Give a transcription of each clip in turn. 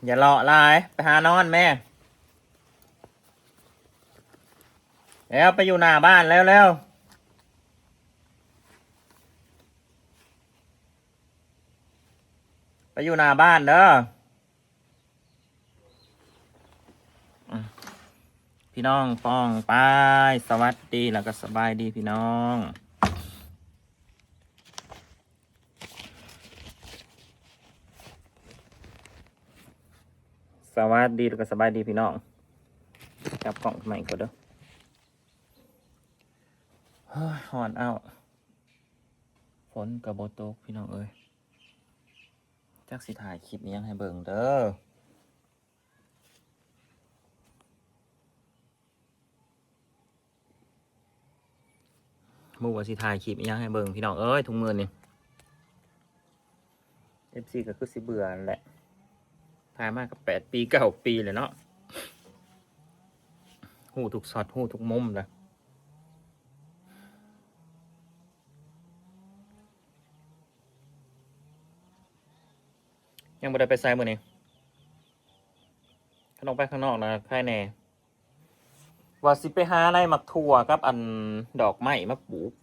ຢ່າເລາະຫຼາຍ ໄປຫານອນແມ່. ແລ້ວໄປຢູ່ໜ້າບ້ານແລ້ວ ແລ້ວ ໄປຢູ່ໜ້າບ້ານເດີ. ອືມ ພີ່ນ້ອງປ້ອງປາຍ ສະຫວັດດີ ແລ້ວກໍສະບາຍດີພີ່ນ້ອງ. ສະຫວັດດີ ແລ້ວກໍສະບາຍດີພີ່ນ້ອງ. ຈັບກ້ອງໃໝ່ກ່ອນເດີ. ເຮີ້ຍ ຮ້ອນອ້າວ ຝົນກໍບໍ່ຕົກ ພີ່ນ້ອງເອີຍ. ຈັກຊິຖ່າຍຄລິບອີ່ຫຍັງໃຫ້ເບິ່ງເດີ. ບໍ່ຮູ້ວ່າຊິຖ່າຍຄລິບອີ່ຫຍັງໃຫ້ເບິ່ງ ພີ່ນ້ອງເອີຍ. ທຸກມື້ນີ້ ເອັຟຊີ ກໍຄືຊິເບື່ອຫັ້ນແຫຼະ. ຖ່າຍມາກໍແປດປີ ເກົ້າປີແລ້ວເນາະ. ຮູ້ທຸກຊັອດ ຮູ້ທຸກມຸມແລ້ວ. ຍັງບໍ່ໄດ້ໄປໃສມື້ນີ້. ຄັນອອກໄປຂ້າງນອກນະ ໃຄແດ່. ວ່າຊິໄປຫາໄລ່ໝາກຖົ່ວກັບອັນດອກໄມ້ມາປູກ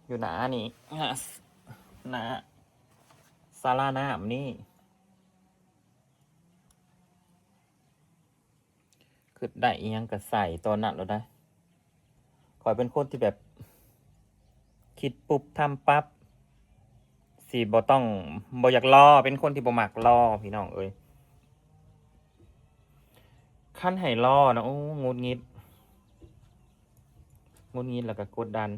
ຢູ່ໜ້ານີ້ ໜ້າສາລານ້ຳນີ້. ຄິດໄດ້ອີ່ຫຍັງກໍໃສ່ຕອນນັ້ນໂລດໄດ໋. ຂ້ອຍເປັນຄົນທີ່ແບບ ຄິດປຸບທຳປັບ ຊິບໍ່ຕ້ອງ ບໍ່ຢາກລໍ ເປັນຄົນທີ່ບໍ່ມັກລໍ ພີ່ນ້ອງເອີຍ. ຄັນໃຫ້ລໍນະ ໂອ້ ຫງຸດຫງິດ ຫງຸດຫງິດ ແລ້ວກໍກົດດັນ.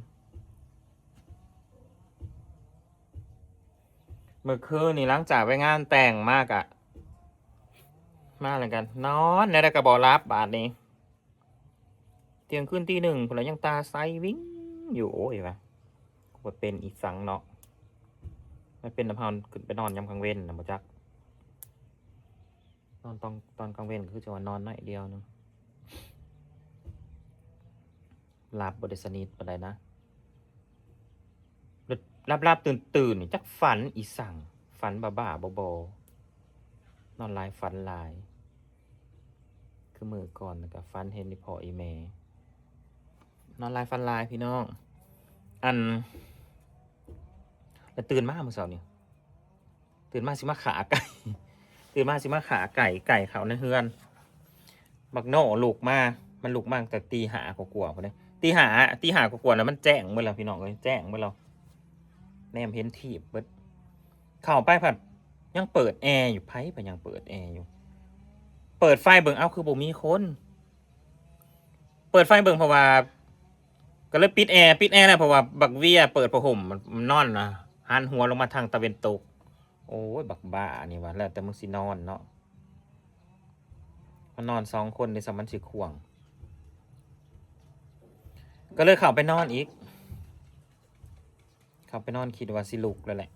ເມື່ອຄືນນີ້ ຫຼັງຈາກໄປງານແຕ່ງມາກະ ມາແລ້ວກໍນອນ ແນວໃດກໍບໍ່ຫຼັບບາດນີ້. ທ່ຽງຄືນ ຕີໜຶ່ງພຸ້ນລະ ຍັງຕາໃສວິ່ງຢູ່. ໂອ້ຍ ວ່າ ວ່າເປັນອີ່ສັງເນາະ. ມັນເປັນນຳເຮົາຂຶ້ນໄປນອນຍາມກາງເວັນນະ ບໍ່ຈັກ. ນອນຕອນ ຕອນກາງເວັນກໍຄືຈະວ່ານອນໜ້ອຍດຽວໜຶ່ງ. ຫຼັບບໍ່ໄດ້ສະໜິດປານໃດນະ. ຫຼັບໆຕື່ນໆນີ້ ຈັກຝັນອີ່ສັງ, ຝັນບ້າໆບໍໆ. ນອນຫຼາຍຝັນຫຼາຍ. ຄືມື້ກ່ອນນະ ກໍຝັນເຫັນອີ່ພໍ່ອີ່ແມ່. ນອນຫຼາຍຝັນຫຼາຍພີ່ນ້ອງ. ອັນ ແລ້ວຕື່ນມາມື້ເຊົ້ານີ້ ຕື່ນມາຊິມາຂ້າໄກ່ ຕື່ນມາຊິມາຂ້າໄກ່ ໄກ່ເຂົ້າໃນເຮືອນ. ບັກໂນ່ລຸກມາ ມັນລຸກມາຕັ້ງແຕ່ຕີຫ້າກວ່າໆພຸ້ນເດ້. ຕີຫ້າ ຕີຫ້າກວ່າໆແລ້ວ ມັນແຈ້ງເບິດແລ້ວພີ່ນ້ອງເອີຍ ແຈ້ງເບິດແລ້ວ. ແນມເຫັນຖີບເບິດ. ເຂົ້າໄປພັດຍັງເປີດແອຢູ່ ໃຜ ໃຜຍັງເປີດແອຢູ່. ເປີດໄຟເບິ່ງ ເອົ້າ ຄືບໍ່ມີຄົນ. ເປີດໄຟເບິ່ງ ເພາະວ່າ ກໍເລີຍປິດແອ ປິດແອແລ້ວ ເພາະວ່າບັກເວຍເປີດຜ້າຫົ່ມ ມັນນອນນະ ຫັນຫົວລົງມາທາງຕາເວັນຕົກ. ໂອ້ຍ ບັກບ້ານີ້ວ່າ ແລ້ວແຕ່ມຶງຊິນອນເນາະ. ມັນນອນສອງຄົນເດ້ ຊຳມັນຊິຂວ້າງ. ກໍເລີຍເຂົ້າໄປນອນອີກ. ເຂົ້າໄປນອນ ຄິດວ່າຊິລຸກແລ້ວແຫຼະ.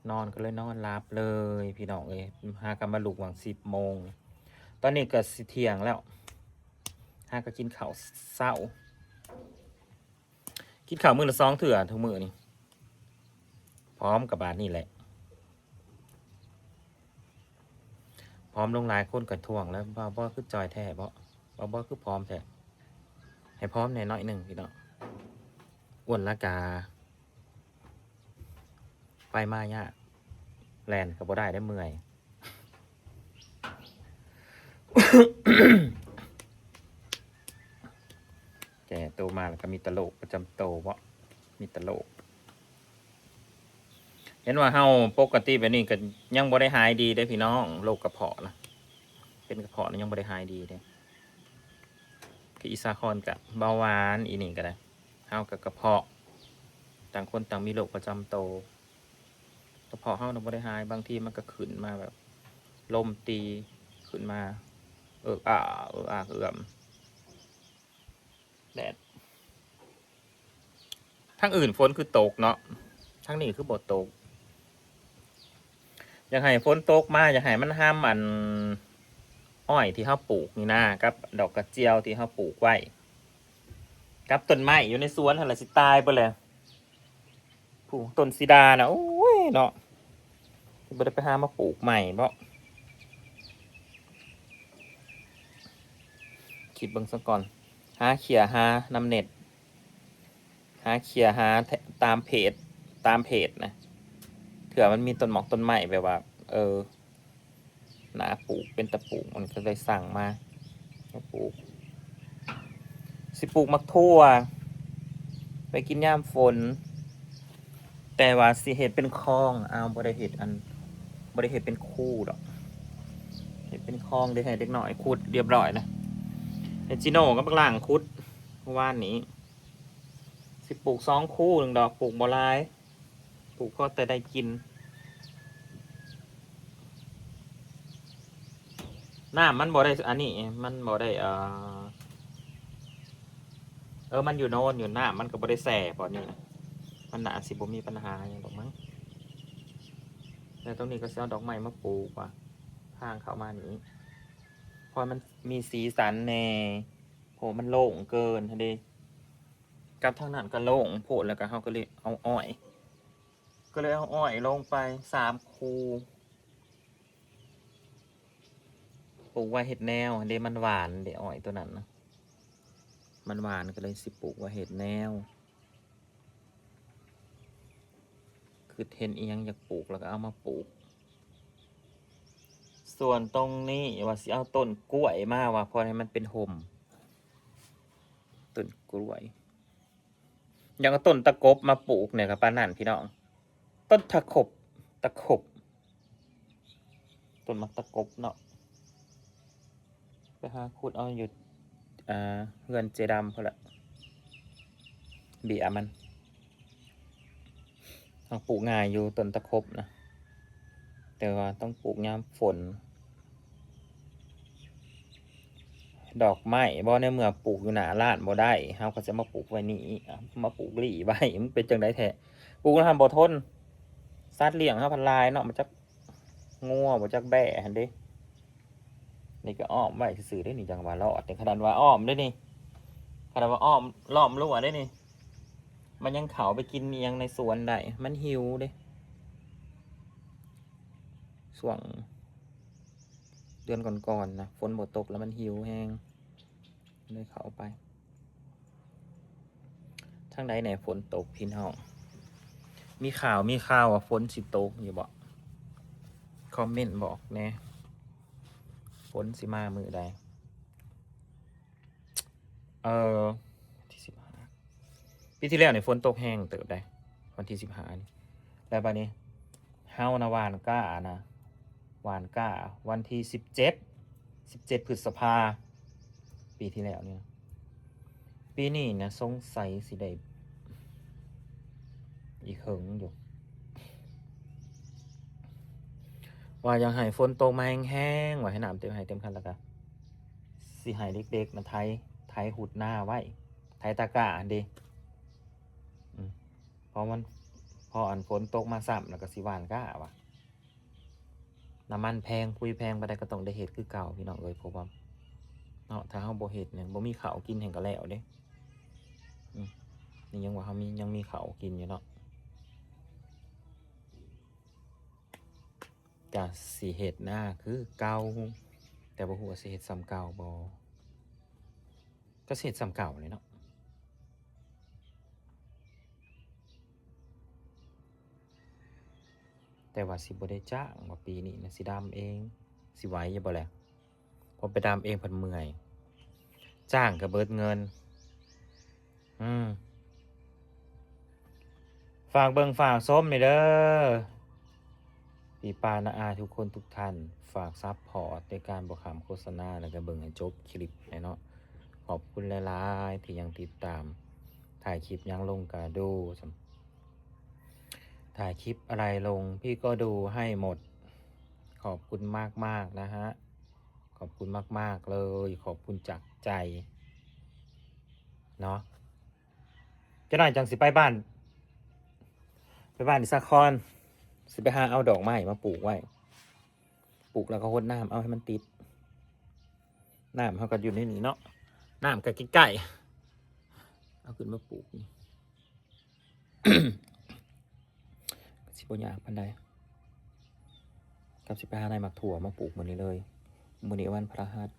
ນອນ ກໍເລີຍນອນຫຼັບເລີຍພີ່ນ້ອງເອີຍ. ຫາກໍມາລຸກຫວ່າງສິບໂມງ. ຕອນນີ້ກໍຊິທ່ຽງແລ້ວ. ຫາກໍກິນເຂົ້າເຊົ້າ. ກິນເຂົ້າມື້ລະສອງເທື່ອທຸກມື້ນີ້. ພ້ອມກັບບາດນີ້ແຫຼະ. ພ້ອມລົງຫຼາຍຄົນກໍທ້ວງແລ້ວ ບ່າວບອຍຄືຈ່ອຍແທ້ເບາະ ບ່າວບອຍຄືຜອມແທ້. ໃຫ້ຜອມແດ່ໜ້ອຍໜຶ່ງພີ່ນ້ອງ. ອ້ວນລະກາ ໄປມາຍາກ ແລ່ນກໍບໍ່ໄດ້ເດ້ ເມື່ອຍ. ແກ່ໂຕມາແລ້ວກໍມີແຕ່ໂລກປະຈຳໂຕເບາະ ມີແຕ່ໂລກ. ເຫັນວ່າເຮົາປົກກະຕິແບບນີ້ກໍຍັງບໍ່ໄດ້ຫາຍດີເດ້ພີ່ນ້ອງ ໂລກກະເພາະນະ ເປັນກະເພາະນະ ຍັງບໍ່ໄດ້ຫາຍດີເດ້. ຄືອີສາຄອນກະເບົາຫວານ ອີນີ້ກໍໄດ້ ເຮົາກໍກະເພາະ ຕ່າງຄົນຕ່າງມີໂລກປະຈຳໂຕ. ກະເພາະເຮົານະບໍ່ໄດ້ຫາຍ ບາງທີມັນກໍຂຶ້ນມາແບບລົມຕີ ຂຶ້ນມາເອິກອາກ ເອິກອາກເອື້ອມ. ແດດ ທາງອື່ນຝົນຄືຕົກເນາະ ທາງນີ້ຄືບໍ່ຕົກ. ຢາກໃຫ້ຝົນຕົກມາ ຢາກໃຫ້ມັນຮຳອັນອ້ອຍທີ່ເຮົາປູກນີ້ນາ ກັບດອກກະຈຽວທີ່ເຮົາປູກໄວ້ ກັບຕົ້ນໄມ້ຢູ່ໃນສວນຫັ້ນລະ ຊິຕາຍເບິດແລ້ວ. ຜູ້ຕົ້ນສີດານະ ໂອ້ຍເນາະ ບໍ່ໄດ້ໄປຫາມາປູກໃໝ່ບໍ? ຄິດເບິ່ງສາກ່ອນ. ຫາເຂ້ຍຫານຳເນັດ ຫາເຂ້ຍຫາແທ- ຕາມເພຈ ຕາມເພຈນະ ເທື່ອມັນມີຕົ້ນໝອກຕົ້ນໄມ້ແບບວ່າ ເອີ ໜ້າປູກ ເປັນຕາປູກ ມັນກໍເລີຍສັ່ງມາ ມາປູກ. ຊິປູກໝາກຖົ່ວໄວ້ກິນຍາມຝົນ ແຕ່ວ່າຊິເຮັດເປັນຄອງເອົາ ບໍ່ໄດ້ເຮັດອັນ ບໍ່ໄດ້ເຮັດເປັນຄູດອກ ເຮັດເປັນຄອງ ໄດ້ໃຫ້ເດັກນ້ອຍຂຸດຮຽບຮ້ອຍນະ. ເຮັດຈິໂນກັບບັກຫຼ້າງຂຸດມື້ວານນີ້. ຊິປູກສອງຄູໜຶ່ງດອກ ປູກບໍ່ຫຼາຍ ປູກພໍແຕ່ໄດ້ກິນ. ນ້ຳມັນບໍ່ໄດ້ອັນນີ້ ມັນບໍ່ໄດ້ ເອີ ເອີ ມັນຢູ່ໂນນຢູ່ ນ້ຳມັນກໍບໍ່ໄດ້ແຊ່ປານນີ້ນະ ມັນໜ້າຊິບໍ່ມີບັນຫາຫຍັງດອກມັ້ງ. ແລ້ວຕົງນີ້ກໍຊິເອົາດອກໄມ້ມາປູກວ່າ ທາງເຂົ້າມານີ້ ເພາະມັນມີສີສັນແດ່ ເພາະມັນໂລ່ງເກີນຫັ້ນເດ. ກັບທາງນັ້ນກໍໂລ່ງໂພດ ແລ້ວກໍເຮົາກໍເລີຍເອົາອ້ອຍ ກໍເລີຍເອົາອ້ອຍລົງໄປສາມຄູ່ ປູກໄວ້ເຮັດແນວຫັ້ນເດ. ມັນຫວານເດ ອ້ອຍຕົວນັ້ນນະ ມັນຫວານ ກໍເລີຍຊິປູກໄວ້ເຮັດແນວ ຄຶດເຫັນອີ່ຫຍັງຢາກປູກ ແລ້ວກໍເອົາມາປູກ. ສ່ວນຕົງນີ້ວ່າຊິເອົາຕົ້ນກ້ວຍມາວ່າ ເພາະໃຫ້ມັນເປັນຮົ່ມ ຕົ້ນກ້ວຍ. ຢາກເອົາຕົ້ນຕະກົບມາປູກນີ້ກໍປານນັ້ນພີ່ນ້ອງ ຕົ້ນຕະຂົບ ຕະຂົບ ຕົ້ນໝາກຕະກົບເນາະ. ໄປຫາຂຸດເອົາຢູ່ ອ່າ ເຮືອນເຈດຳພຸ້ນລະ ເບ້ຍມັນ. ເຮົາປູກງ່າຍຢູ່ຕົ້ນຕະຂົບນະ ແຕ່ວ່າຕ້ອງປູກຍາມຝົນ. ດອກໄມ້ບໍ ໃນເມື່ອປູກຢູ່ໜ້າຮ້ານບໍ່ໄດ້ ເຮົາກໍຈະມາປູກໄວ້ນີ້ ມາປູກລີ້ໄວ້ ມັນເປັນຈັ່ງໃດແທ້? ປູກຫັ້ນບໍ່ທົນ ສັດລ້ຽງເຮົາພັດຫຼາຍເນາະ ບໍ່ຈັກງົວ ບໍ່ຈັກແບ້ຫັ້ນເດ. ນີ້ກໍອ້ອມໄວ້ຊື່ໆເດ້ນີ້ ຈັ່ງວ່າລອດນີ້ ຂະໜາດວ່າອ້ອມເດ້ນີ້ ຂະໜາດວ່າອ້ອມລ້ອມຮົ້ວເດ້ນີ້ ມັນຍັງເຂົ້າໄປກິນອີ່ຫຍັງໃນສວນໄດ້ ມັນຫິວເດ້. ຊ່ວງເດືອນກ່ອນໆນະ ຝົນບໍ່ຕົກແລ້ວມັນຫິວແຮງ ເລີຍເຂົ້າໄປ. ທາງໃດແດ່ ຝົນຕົກພີ່ນ້ອງ? ມີຂ່າວ ມີຂ່າວວ່າຝົນຊິຕົກຢູ່ບໍ? ຄອມເມັນບອກແດ່ ຝົນຊິມາມື້ໃດ? ເອີ ວັນທີສິບຫ້າ ປີທີ່ແລ້ວນີ້ຝົນຕົກແຮງເຕີບໃດ໋ ວັນທີສິບຫ້ານີ້. ແລ້ວບາດນີ້ເຮົານະຫວ່ານກ້ານະ ຫວ່ານກ້າວັນທີສິບເຈັດ ສິບເຈັດ ພຶດສະພາ ປີທີ່ແລ້ວນີ້ນະ. ປີນີ້ນະສົງໄສຊິໄດ້ອີກເຫິງຢູ່ ວ່າຢາກໃຫ້ຝົນຕົກມາແຮງໆ ວ່າໃຫ້ນ້ຳເຕັມໄຮ່ເຕັມຄັນ ແລ້ວກະຊິໃຫ້ເດັກໆນະໄຖ ໄຖຮຸດນາໄວ້ ໄຖຕາກ້າຫັ້ນເດ. ອືມ ພໍມັນ ພໍອັນຝົນຕົກມາຊ້ຳ ແລ້ວກໍຊິຫວ່ານກ້າວ່າ. ນ້ຳມັນແພງ ປຸ໋ຍແພງປານໃດກໍຕ້ອງໄດ້ເຮັດຄືເກົ່າພີ່ນ້ອງເອີຍ ເພາະວ່າເນາະ ຖ້າເຮົາບໍ່ເຮັດນີ້ ບໍ່ມີເຂົ້າກິນແຮ່ງກໍແລ້ວເດ້. ອືມ ນີ້ຍັງວ່າເຮົາມີ ຍັງມີເຂົ້າກິນຢູ່ເນາະ. ກະຊິເຮັດນາຄືເກົ່າ ແຕ່ບໍ່ຮູ້ວ່າຊິເຮັດສ່ຳເກົ່າບໍ່? ກະຊິເຮັດສ່ຳເກົ່າແຫຼະເນາະ ແຕ່ວ່າຊິບໍ່ໄດ້ຈ້າງວ່າປີນີ້ນະ ຊິດຳເອງ ຊິໄຫວຢູ່ບໍ່ແຫຼະ? ເພາະໄປດຳເອງພັດເມື່ອຍ ຈ້າງກະເບິດເງິນ. ອືມ ຝາກເບິ່ງຝາກຊົມແດ່ເດີ ພີ່ປ້ານ້າອາທຸກຄົນທຸກທ່ານ ຝາກຊັບພອດດ້ວຍການບໍ່ຂ້າມໂຄສະນາ ແລ້ວກະເບິ່ງໃຫ້ຈົບຄລິບແດ່ເນາະ. ຂອບຄຸນຫຼາຍໆທີ່ຍັງຕິດຕາມ ຖ່າຍຄລິບຫຍັງລົງກະດູ ຖ່າຍຄລິບອະໄລລົງ ພີ່ກໍດູໃຫ້ໝົດ. ຂອບຄຸນມາກໆນະຮະ ຂອບຄຸນມາກໆເລີຍ ຂອບຄຸນຈາກໃຈເນາະ. ຈັກໜ້ອຍຈັ່ງຊິໄປບ້ານ ໄປບ້ານອີສາຄອນ ຊິໄປຫາເອົາດອກໄມ້ມາປູກໄວ້ ປູກແລ້ວກໍຫົດນ້ຳເອົາໃຫ້ມັນຕິດ ນ້ຳເຮົາກໍຢູ່ໃນນີ້ເນາະ ນ້ຳກໍໃກ້ໆ ເອົາຂຶ້ນມາປູກນີ້ ກໍຊິບໍ່ຍາກປານໃດ. ກັບຊິໄປຫາໄດ້ໝາກຖົ່ວມາປູກມື້ນີ້ເລີຍ. ມື້ນີ້ວັນພະຫັດ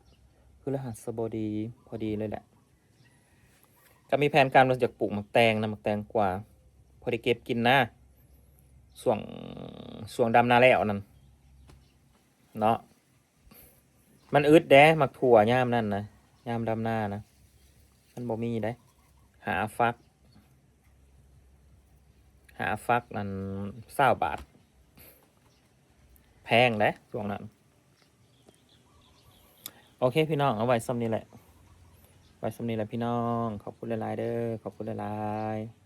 ພຶລະຫັດສະບໍດີ ພໍດີເລີຍແຫຼະ. ກໍມີແຜນການວ່າຈະປູກໝາກແຕງນະ ໝາກແຕງກວາ ພໍໄດ້ເກັບກິນນະ ຊ່ວງ ຊ່ວງດຳນາແລ້ວນັ້ນເນາະ. ມັນອຶດເດ້ ໝາກຖົ່ວຍາມນັ້ນນະ ຍາມດຳນານະ ມັນບໍ່ມີເດ້. ຫາຝັກ ຫາຝັກນັ້ນ ຊາວບາດ ແພງເດ້ຊ່ວງນັ້ນ. ໂອເຄພີ່ນ້ອງ ເອົາໄວ້ຊ່ຳນີ້ແຫຼະ ໄວ້ຊ່ຳນີ້ແຫຼະພີ່ນ້ອງ. ຂອບຄຸນຫຼາຍໆເດີ ຂອບຄຸນຫຼາຍໆ.